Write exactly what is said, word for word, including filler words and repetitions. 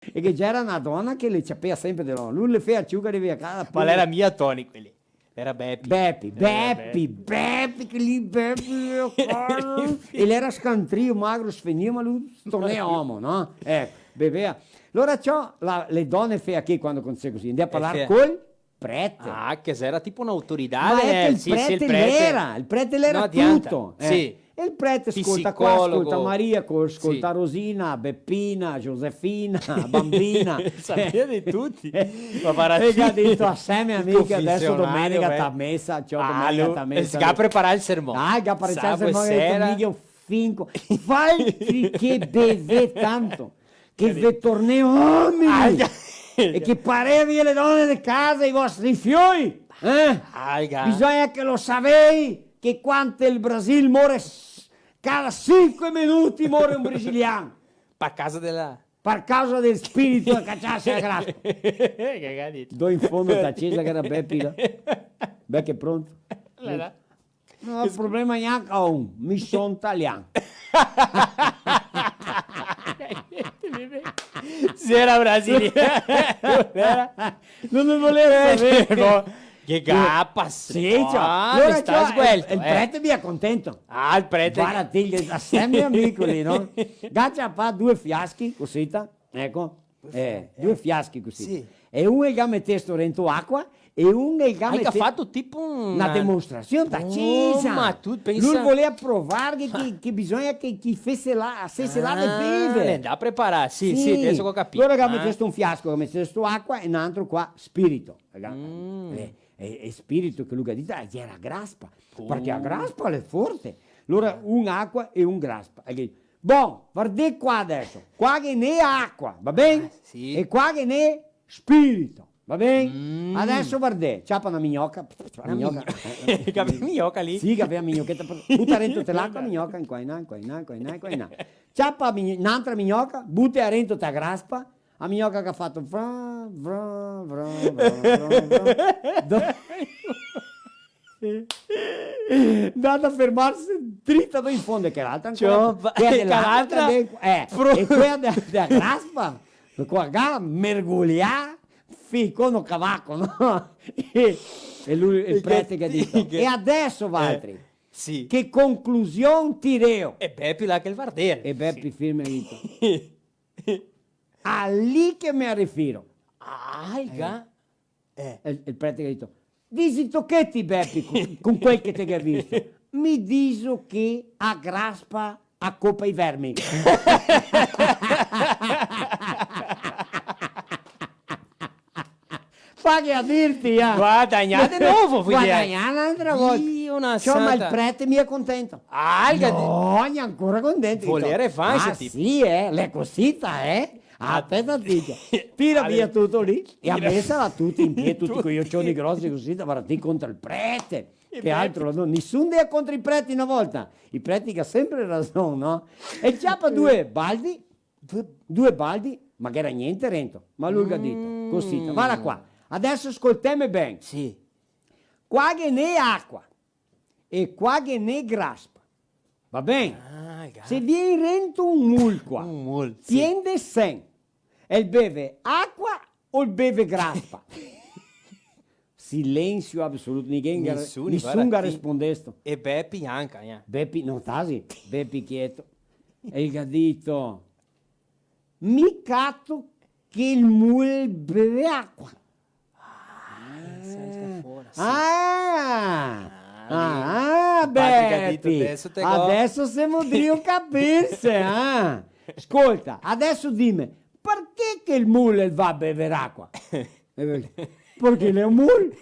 E che gera na dona che le ciapea senpre de lora. Lu le fea ciuca, rivea a casa, ma poi l'era mia Toni, quel lì. L'era Bepi. Bepi, Bepi, Bepi, che lì Bepi, e l'era scantrio, magro, sfenìo, ma lu tornea omo, no? Eco, bevea. Lora ciò, la, le done fea che quando acontecea cusì? Ndea a parlar col prete. Ah, che l'era tipo un'autorità, ma eh, el prete l'era, el prete l'era tuto, eh. Sì. E el prete scolta qua, scolta Maria, co-, scolta Rosina, Bepina, Josefina, Bambina. Savea de tuti. Ma varda, e che ga dito a se me amiche, adeso domenega ta mesa, ciò, domenega ta mesa. Ah, lu, el ga preparà el sermon. Ah, el ga preparà el sermon, che mi che finco. Valtri che bevè tanto. Che ve tornè omini! E che parè via le done de casa, i vostri fioi, eh? Bisogna che lo savei che qua inte el Brasil more s-, cada sinque minuti more un brasilian. Par causa dela... Par causa del spirito de caciasa e graspa. Che ga dito? Do in fondo ta cesa che gera Bepi là. Bepi pronto? Là, là. No go problema gnanca un, mi son talian. Sì, l'era brasilian. No me voleva saver. Eh, no. Che gapa, sì, ciò. Ah, alora, mi sta ciò, sguelto, el, el prete via contento. Ah, el prete. Varda, ti, el ga senpre amico lì, no? Ga ciapà due fiaschi, cusita, eco. Eh, due fiaschi cusì. Sì. E un el ga metesto rento acua e un el ga... Ah, el ga fato tipo na, na demostrasion, ta cesa. Oh, ma ti pensa. Lu volea provar che, che, che bisogna che, che fese là, se, se là de bever. Ah, l'è ndà preparà, sì, sì, adeso che go capìo. Alora el ga metesto un fiasco, el ga metesto acua e un altro qua, spirito. Mm. Eh, e, e spirito che lu ga dito, ah, gera graspa. Parché a graspa l'è forte. Alora un acua e un graspa. E che Bon, vardè qua adeso. Qua ghe n'è acua, va ben? Ah, sì. E qua ghe n'è spirito, va ben? Mm. Adeso vardè, ciapa na mignoca. Na mignoca. Che gavea mignoca lì? Sì, che gavea mignocheta, buta rento te l'acua, mignoca, in qua, in là, in qua, in là, in qua, in là, in qua, in là. Ciapa mign-, n'antra mignoca, buta rento te graspa, a mignoca che ga fato vra, vra, vra. Do-, ndata a fermarse drita do in fondo, che l'altra ancora, ciò, che l'altra, eh, e quela de, de graspa, qua ga mergulià fin co no cavaco, no? E, e lu, el prete che ga dito: "E adeso, valtri, che conclusion tireo?" E Bepi là che el vardea. E Bepi firme e ga dito: "A lì che me rifiro." Ah, el ga Eh. E el, el prete che ga dito: "Dixito che ti, Bepi, co-, con quel che te ga visto?" "Mi dixo che a graspa a copa i vermi." Fa che a dirti, ah. Guadagnà de novo, vol dir. Guadagnà n'altra volta. Dio, na santa. Ciò, ma el prete mi xe contento. Ah, el ga di-, no, mi ancora contento. Volere fare, ah, tipo. Sì, eh, l'è cosita, eh. Ah, speta, ti. Tira via tuto lì, e a mesa là tuti in pie, tuti coi ocioni grosi cusì, da vardar contra el prete. Che altro, no? Nisun ndea contra i preti na volta. I preti ga senpre rason, no? E ciapa due baldi, due, due baldi, ma ghe gera gnente rento. Ma lu el ga dito, cosita, varda qua. Adeso scolteme ben. Sì. Qua ghe n'è acua. E qua ghe n'è graspa. Va ben? Ah, el ga-, se vien rento un mul qua, un mul, sì, pien de sen, el beve acua o el beve graspa? Silensio absoluto, ningen ga re-, nisun ga respondesto. E Bepi anca, eh. Bepi, no, tasi, Bepi chieto. E el ga dito: "Mi cato che el mul beve acua." Ah, el salta fora, sì. Ah! Ah, ah, Bepi, adeso semo drio capirse, ah! Scolta, adeso dime, parché che el mul el va a bever acua? Eh, parché l'è un mul.